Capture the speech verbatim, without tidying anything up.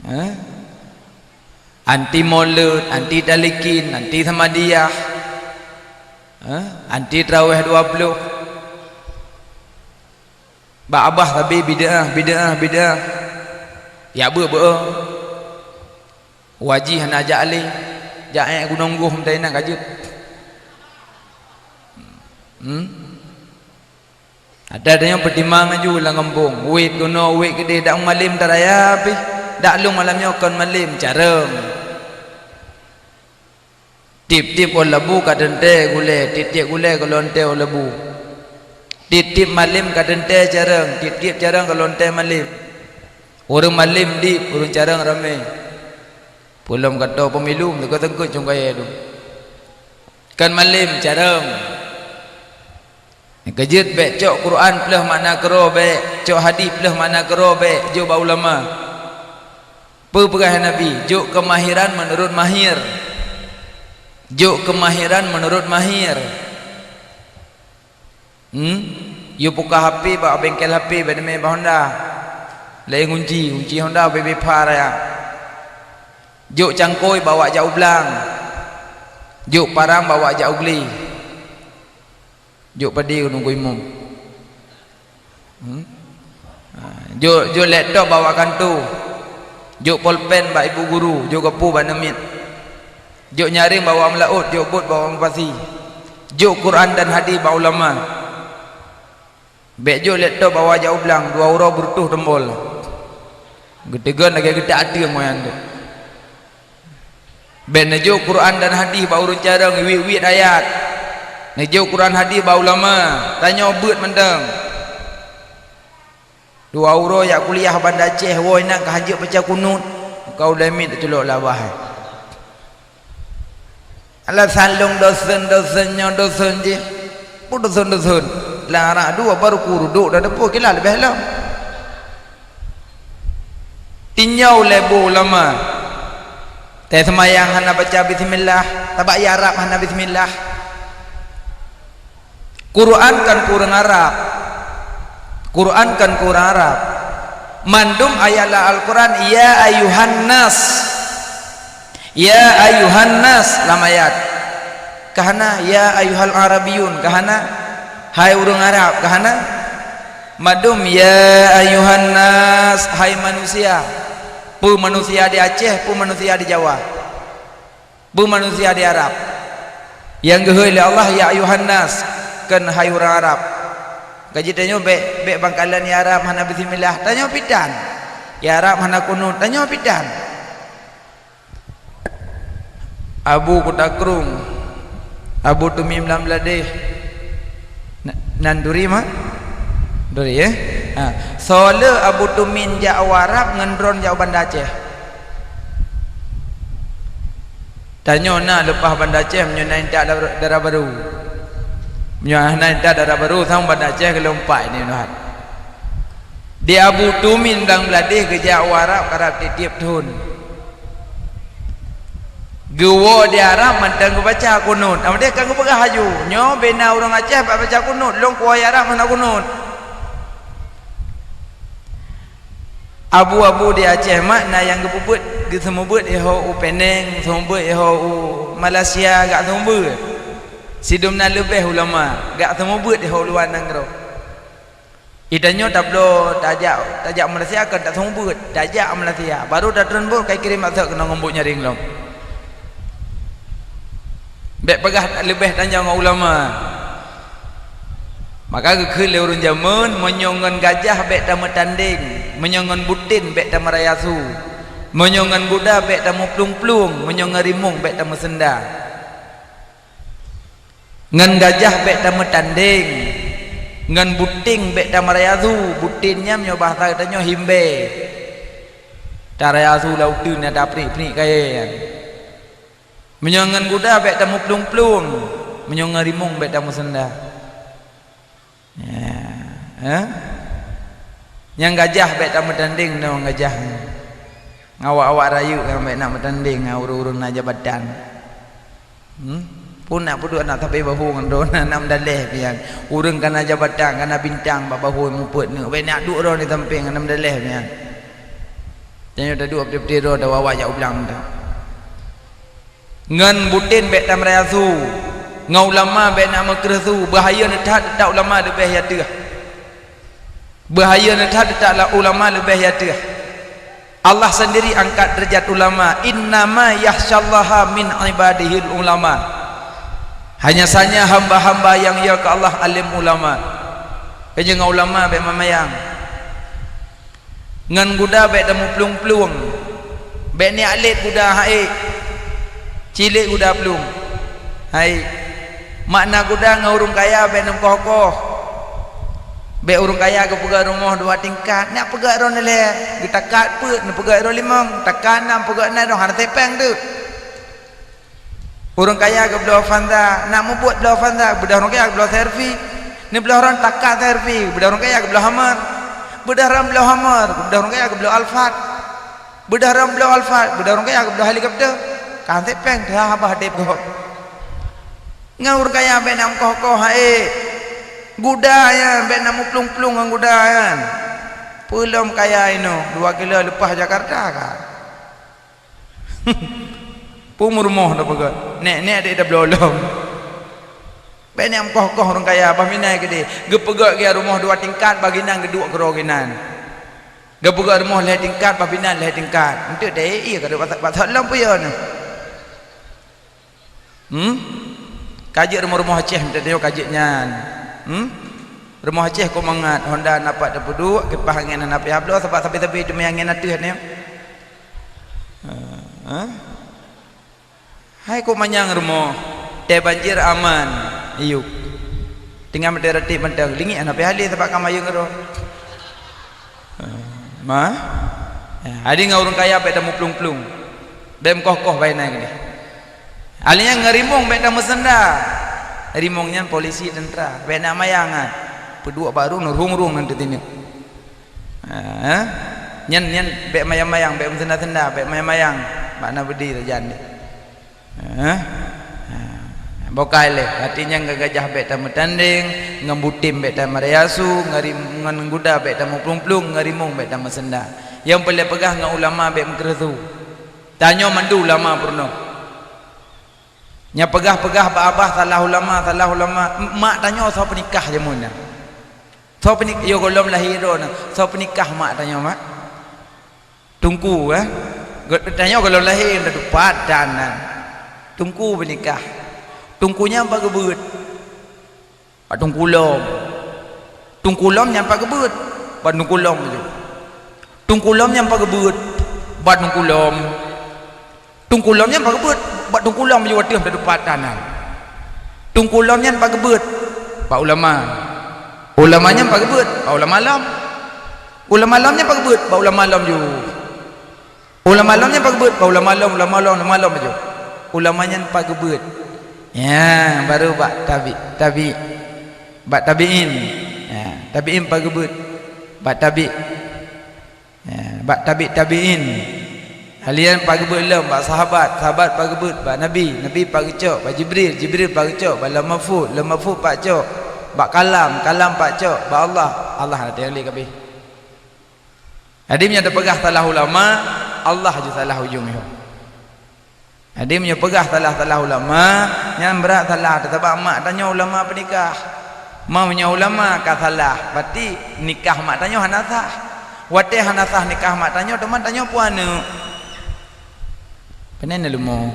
Eh? Anti Maulud, anti Talikin, anti Samadiyah, eh? Anti Traweh dua puluh. Bak abah sabe bid'ah, bid'ah, bid'ah. Ya beu-beu. Waji hana jak lé. Jak ék gunong goh meutai na ka jeuet. Hmm? Ada nyang peutimang aju lam gampông. Wét keunoe, wét keudeh, dak malém taraya pih. Dak lôn malam nyoe kon malém, carông. Tiep-tiep ôn labu ka teuntée gulée, tiep-tiep gulée ka lôn tée ôn labu. Tiep-tiep malém ka teuntée carông, tiep-tiep carông ka lôn tée malém. Ureuëng malém dip, ureuëng carông ramé. Peulom ka tô pemilu, meuteukot-teukot cong kayée tu. Kan malém carông. Keujeuet bék cok Quran pleueh makna keudroe bék, cok hadih pleueh makna keudroe bék, jok bak ulama. Peue peugah Nabi, jok keumahiran meunurot mahir. Jok keumahiran meunurot mahir. Hmm? Yue buka H P bak bengkel H P, bak teumé bak Honda. Lé ngunci, ngunci Honda bebe pha raya. Jok cangkôi bawa jak u blang. Jok parang bawa jak u glé. Jok padé keu Teungku Imum. Hmm? Ha, jok, jok laptop bawa kanto. Jok polpen bak ibu guru, jok gapu bak neumit. Jok nyaring bawa meulaôt, jok bot bawa mupasi. Jok Quran dan hadih bak ulama. Bék jok laptop bawa jak u blang, dua uroe beureutôh tombol. Geutegon lagée geutak ateueng moyan tu. Bék neujok Quran dan hadih bak ureuëng carông, wiet-wiet ayat. Neujok Quran hadih bak ulama, tanyoe beuet mantong. Dua uroe jak kuliah Banda Aceh, woe nyan ka hanjeuet baca kunut. Kau dah mit teuculok labah. Alasan lôn dosen-dosen nyoe dosen jih. Peue dosen-dosen? Lam arak dua baru kuruduk dah depo kila leubeh lom. Tinjau lé bu ulama. Teuh seumayang hana baca bismillah, tabak ie Arab hana bismillah. Quran kan keu ureuëng Arab. Quran kan keu ureuëng Arab. Mandum ayat lam Al-Quran, "Ya ayuhan nas." "Ya ayuhan nas" lam ayat. Ka hana, "Ya ayuhal arabiyun", ka hana. "Hai ureuëng Arab", ka hana. Mandum, "Ya ayuhan nas", hai manusia. Peue manusia di Aceh, peue manusia di Jawa. Peue manusia di Arab. Nyang geuhôi lé Allah, "Ya ayuhan nas", kon hai ureuëng Arab. Ka jeuet tanyoe bék, bék bangkalan ie Arab hana bismillah, tanyoe pih tan. Ie Arab hana kunut, tanyoe pih tan. Abu Kuta Krueng, Abu Tumim lam Bladeh. Na-, nan duri mah? Duri, eh? Ha. Soe le Abu Tumim jak u Arab ngon droen jak u Banda Aceh? Tanyoe na leupah Banda Aceh meunyoe na intat dara, dara barô. Meunyoe hana intat dara barô, sang Banda Aceh geulompat ini nuhat. Di Abu Tumim lam Bladeh geujak u Arab karab tieb-tieb thon. Geuwoe di Arab mantong geubaca kunut. Amadeh ka geupeugah laju, "Nyoe bina ureuëng Aceh bak baca kunut, lôn kuwoe Arab hana kunut." Abu-abu di Aceh mak na nyang geupeubuet, geuseumeubeuet iho u Penang, seumeubeuet iho u Malaysia, gak seumeubeuet. Sidum na leubeh ulama, gak seumeubeuet iho luwa nanggroe. Di tanyoe tabloe tajak, tajak Malaysia kon taseumeubeuet, tajak Malaysia, baru tatreun bot kai kirém asok keunoe ngon buet nyaring lom. Bék peugah leubeh tanyoe ngon ulama. Maka geukheun lé ureuëng jameun, "Meunyoe ngon gajah bék tameutandeng, meunyoe ngon butin bék tameurayasu, meunyoe ngon guda bék tameuplueng-plueng, meunyoe ngon rimueng bék tameuseunda." Ngon gajah bék tameutandeng, ngon butin bék tameurayasu. Butin nyan meunyoe bahasa geutanyoe himbée. Tarayasu lam uteuen na tapriek-priek kayée nyan. Meunyoe ngon guda bék tameuplueng-plueng, meunyoe ngon rimueng bék tameuseunda. Ya, eh? Nyang gajah bék tameutandeng ngon gajah. Ngon awak-awak rayeuk nyang bék na meutandeng ngon ureuëng-ureuëng na jabatan. Hmm? Pun nak peuduek aneuk sabe bahu ngon droe na, na meudaleh pian. Ureuëng ka na jabatan, ka na bintang bak bahu mupeut neuk. Bék nak duek droe di sampéng na meudaleh pian. Tanyoe taduek peuti-peuti droe tawa-wa jak u blang teuh. Ngon butem bék tameuraya su, ngon ulama bék na meukreueh su, beuhayeu that teutab ulama leubeh ya teuh. Beuhayeu that teutab ulama leubeh ya teuh. Allah sendiri angkat derajat ulama. "Innama yakhsyallaha min ibadihil ulama." Hanya saja hamba-hamba nyang ya keu Allah alim ulama. Keujeueng ulama bék mamayang. Ngon guda bék tameuplueng-plueng. Bék neujak lét guda hai. Cilék guda plueng. Hai. Makna guda ngon ureuëng kaya bék neumeukoh-koh. Bék ureuëng kaya geupeugah rumoh dua tingkat, nak peugah droe lhée, geutakat peuet, neupeugah droe limong, takat nam peugah na dong hana tepeng tu. Ureuëng kaya geubloe Avanza, nak mubuet bloe Avanza, beudôh ureuëng kaya geubloe servis. Neubloe ron takat servis, beudôh ureuëng kaya geubloe Hummer. Beudôh ron bloe Hummer, beudôh ureuëng kaya geubloe Alphard. Beudôh ron bloe Alphard, beudôh ureuëng kaya geubloe helikopter. Kan tepeng teuh haba deb gob. Ngon ureuëng kaya bék na meukoh-koh hai. Guda nyan bék na meuplueng-plueng ngon guda nyan. Peulom kaya inoe, dua kilo leupah Jakarta ka. Peue meurumoh tapeugah, nek-nek dek tabloe lom. Bék neumeukoh-koh ureuëng kaya, bah minan keudeh. Geupeugah gaya rumoh dua tingkat, bah ginan geuduek keudroe ginan. Geupeugah rumoh lhée tingkat, bah minan lhée tingkat. Enteuk deh, iya ka duek bak, bak lom peue ya nyoe. Hmm? Ka jeuet rumoh-rumoh Aceh, meuteumé ka jeuet nyan. Hmm? Rumoh Aceh kok mangat, honda na pat tapeuduek, kipah angén hana payah bloe, sabab sabe-sabe teumé angén ateueh nyoe. Ha? Hai kok manyang rumoh, tée banjir aman, iyup. Tinggai meudeh ratik mantong, lingiek hana payah lé sabab ka mayeueng keudroe. Ma? Ya, jadi ngon ureuëng kaya bék tameuplueng-plueng. Bék meukoh-koh bayeue nyan keudeh. Alheuh nyan ngon rimong bék tameuseunda. Rimong nyan polisi teuntra, bék na mayang nyan. Peuduek baru neurhung-rhung nan teutinyeuk. Ha? Nyan, nyan bék mayang-mayang, bék meuseunda-seunda, bék mayang-mayang. Bak na beudé sajan deh. Ha? Ha. Bokai lé, arti nyan ngon gajah bék tameutandeng, ngon butem bék tameuraya su, ngon rim-, ngon guda bék tameuplueng-plueng, ngon rimong bék tameuseunda. Nyang peureulée peugah ngon ulama bék meukreueh su. Tanyoe mandum ulama peurunoe. Nyang peugah-peugah bak abah salah ulama, salah ulama. Mak tanyoe soe peunikah jameun nyan. Soe peunik-, yo gohlom lahé droeneuh, soe peunikah mak tanyoe, mak? Teungku, eh? Go-, tanyoe gohlom lahé na teumpat dan, eh, teungku peunikah. Teungku nyan pat geubeuet? Bak teungku lom. Teungku lom nyan pat geubeuet? Bak teungku lom laju. Teungku lom nyan pat geubeuet? Bak teungku lom. Teungku lom nyan pat geubeuet? Bak teungku lom laju ateueh na teumpat dan, eh. Teungku lom nyan pat geubeuet? Bak ulama. Ulama nyan pat geubeuet? Bak ulama lom. Ulama lom nyan pat geubeuet? Bak ulama lom ju. Ulama lom nyan pat geubeuet? Bak ulama lom, ulama lom, ulama lom ju. Ulama nyan pat geubeuet? Ya, baru bak tabi-, tabi-, bak tabi'in. Ya, tabi'in pat geubeuet? Bak tabi-, ya, bak tabi' tabi'in. Alheuh nyan pat geubeuet lom? Bak sahabat, sahabat pat geubeuet? Bak Nabi, Nabi pat geucok? Bak Jibril, Jibril pat geucok? Bak Lauh Mahfuz, Lauh Mahfuz pat cok? Bak kalam, kalam pat cok? Bak Allah, Allah na teuh nyang lé kabeh. Jadi meunyoe tapeugah salah ulama, Allah ju salah ujong nyoe. Jadi meunyoe peugah salah-salah ulama, nyan brat salah, sabab mak tanyoe ulama peunikah. Meunyoe ulama ka salah, berarti nikah mak tanyoe hana sah. Watée hana sah nikah mak tanyoe, teuma tanyoe peue aneuëk? Peue na leumo?